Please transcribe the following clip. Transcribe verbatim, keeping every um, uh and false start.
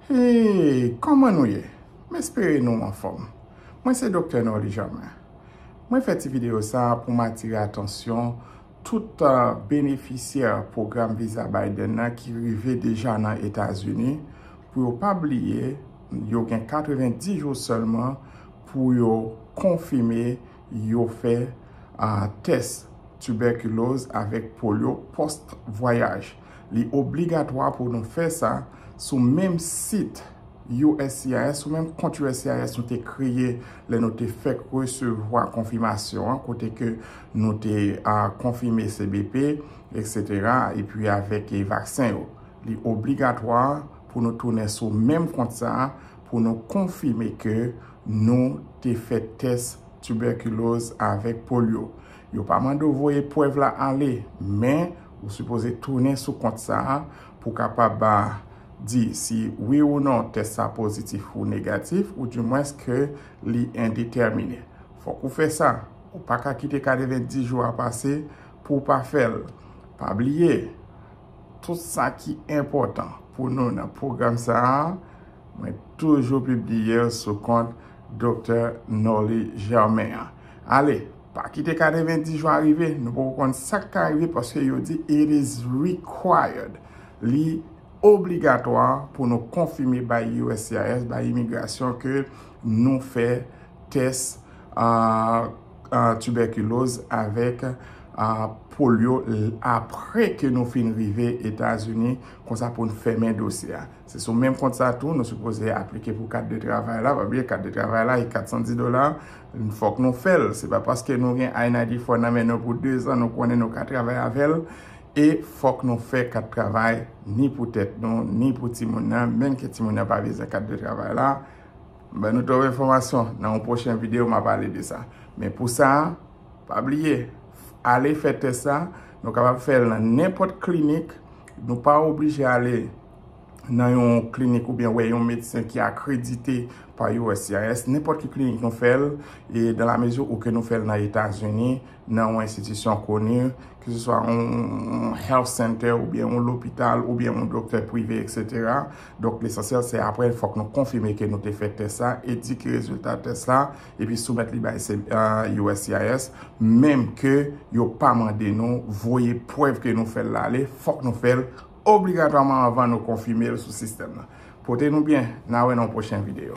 Hey, kòman nou ye? M espere nou anfòm. Mwen se Doktè Norly Germain. Mwen fè ti videyo sa a pou m atire atansyon tout benefisyè pwogram viza Biden nan ki rive deja nan Etazini, pou yo pa bliye, yo gen katrevenndis jou sèlman pou yo konfime yo fè tès tibèkiloz avèk polyo pòst vwayaj. Li obligatwa pou nou fè sa sou menm sit U S C I S, sou menm kont U S C I S nou te kreye lè nou te fèk resevwa konfimasyon an, kote ke nou te konfime C B P, etsetera, epi avèk vaksen yo. Li obligatwa pou nou tounen sou menm kont sa a pou nou konfime ke nou te fè tès tibèkiloz avèk polyo. Yo pa mande w voye prèv la ale, men ou sipoze tounen sou kont sa a pou kapab di si wi ou non tès sa pozitif ou negatif, oudimwens ke li endetèmine. Fòk ou fè sa. Ou pa ka kite katrevenndis jou a pase pou w pa fè l. Pa bliye, tout sa ki enpòtan pou nou nan pwogram sa a, mwen toujou pibliye l sou kont Doktè Norly Germain an. Ale, pa kite katrevenndis jou a rive, nou poko konn sa k ka rive paske yo di it is required. Li obligatwa pou nou konfime bay U S C I S, bay imigrasyon ke nou fè tès tibèkiloz avèk polyo apre ke nou fin rive Etazini, konsa pou n fèmen dosye a. Se sou menm kont sa tou nou sipoze aplike pou kat de travay la. Pa bliye, kat de travay la e kat san dis dola. Fòk nou fè l. Se pa paske nou gen I ninety-four nan men nou pou dezan, nou konnen nou ka travay avè l. E fòk nou fè kat travay ni pou tèt nou, ni pou timoun nan, menm ke timoun nan pa bezwen kat de travay la. Ban nou twòp enfòmasyon. Nan yon pwochen videyo, m a pale de sa. Men pou sa, pa bliye, ale fè tès sa. Nou kapab fè l nan nenpòt klinik. Nou pa oblije ale nan yon klinik oubyen wè yon medsen ki akredite pa U S C I S. Nenpòt ki klinik nou fè l, e dan la mezi ou ke nou fè l nan Etazini, nan yon enstitisyon koni, keseswa yon health center oubyen yon lopital oubyen yon doktè prive, etsetera. Donk, lesansyèl, se apre, fòk nou konfime ke nou te fè tès la, e di ki rezilta tès la, epi soumèt li bay U S C I S, menm ke yo pa mande nou voye prèv ke nou fè l la ale, fòk nou fè l obligatwaman anvan nou konfime l sou sistèm nan. Pote nou byen, n a wè nan yon pwochen videyo.